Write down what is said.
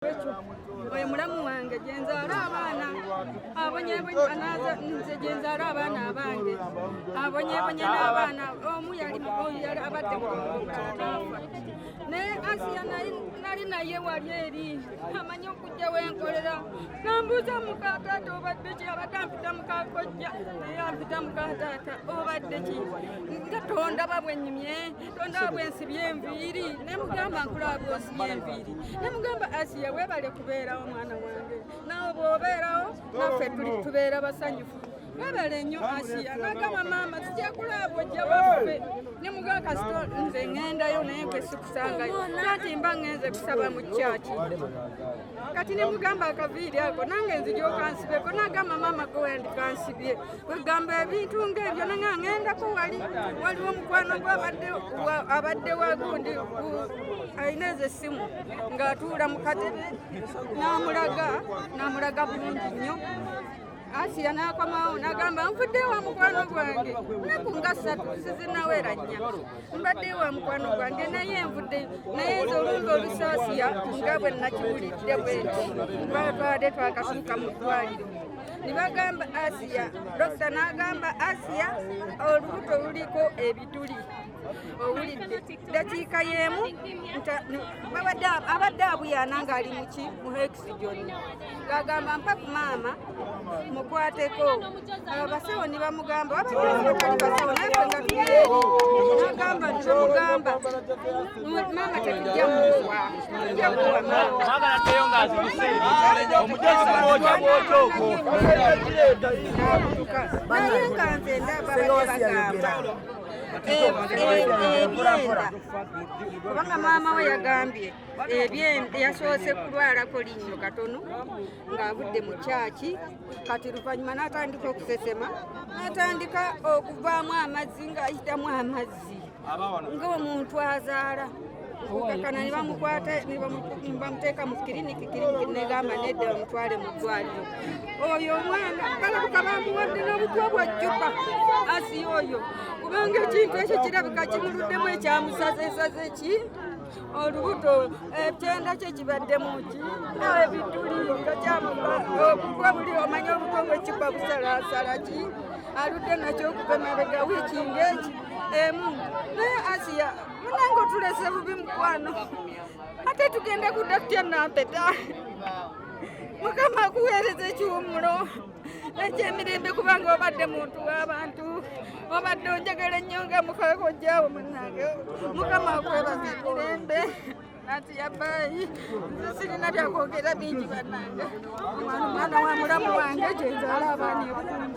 Oyo mulamu wange gyenzaala abaana abonyebonye, nze gyenzaala abaana abange abonyebonye n'abaana. Omu yali oyo yali abadde mulongo, omulala n'afa. Naye Asiya nali naye wali eri amanyi okujja wenkolera, nambuuza, "Mukataata, obadde ki?" Abadde ampita mukakojja, naye ampita mukataata. "Obadde ki nga tondaba bwenyumye, tondaba bwensibye enviiri?" Nemugamba, "Nkulaba bwosibye enviiri." Nemugamba, "Asiya, weebale kubeerawo, mwana wange. Naawe bw'obeerawo naffe tuli tubeera basanyufu. Webale nnyo, Asiya." Nagamba, "Maama, sijja kulaba bwojja waffe." Nemugamba, "Kasito nze ŋŋendayo, naye gwe sikusangayo, anti mba ŋŋenze kusaba mu kyaki." Kati nemugamba, "Akaviiri ako nange nzija okansibeko." Nagamba, "Maama, gwe wandikansibye." Kwegamba ebintu ng'ebyo nanga ŋŋendako wali waliwo omukwano gwe abadde wagundi alina ezo essimu ng'atuula mu katebe, n'amulaga bulungi nnyo. Asiya n'akomawo n'agamba, "Nvudde wa mukwano gwange naku nga 3, sizinawera 4, mbadde wa mukwano gwange, naye nvudde." Naye nze olumbe olusaasiya nga bwe nakiwulidde bwe nti twatwadde twakatuuka mu ddwaliro ne bagamba Asiya, dokita n'agamba Asiya olubuto luliko ebituli. Owulidde dakiika y'emu abadde abuyaana ng'ali muki mu oxygen, ng'agamba, "Mpa ku maama mukwateko." Abasawo ne bamugamba, babadde batali basawo naffe nga tuli eri, n'agamba nti bamugamba, "Maama tetujja muwa, tujja kuwa maama." Mwagala ddeyo ng'azibise omujozi gwokya bwokya ogwo. Naye nga nze ndaba badde bagamba ebyenda, kubanga maama we yagambye ebyenda yasoose kulwalako linnyo katono ng'avudde mu kyaki. Kati luvannyuma n'atandika okusesema, n'atandika okuvaamu amazzi, ng'ayitamu amazzi ng'omuntu azaala. Okukakana ne bamukwata ne bamuteeka mu kiriniki. Kiriniki negamba, "Nedda, bamutwale mu ddwaliro." Oyo omwana balabika bamuwadde n'obutwa bwa jjuba Asiya oyo, kubanga ekintu ekyo kirabika kimuluddemu ekyamusazesaze ki olubuto, ekyenda kye kibaddemu ki ebituli nga kyamuba obutwa buli. Omanye obutwa bwekiba busalasala ki aludde nakyo okuva emabega wiiki ngeki emu. Naye Asiya munange, otulese bubi, mukwano. Ate tugenda kudda tutya Nampeta? Mukama akuweereza ekiwummulo ekyemirembe, kubanga obadde muntu w'abantu, obadde onjagala ennyo nga mukakojjaawo. Munnange, Mukama akwebaza emirembe. Ati yabayi, nze sirina byakwogera bingi, bannange. Omwana wa mulamu wange gyenzaala abaana ebulungi.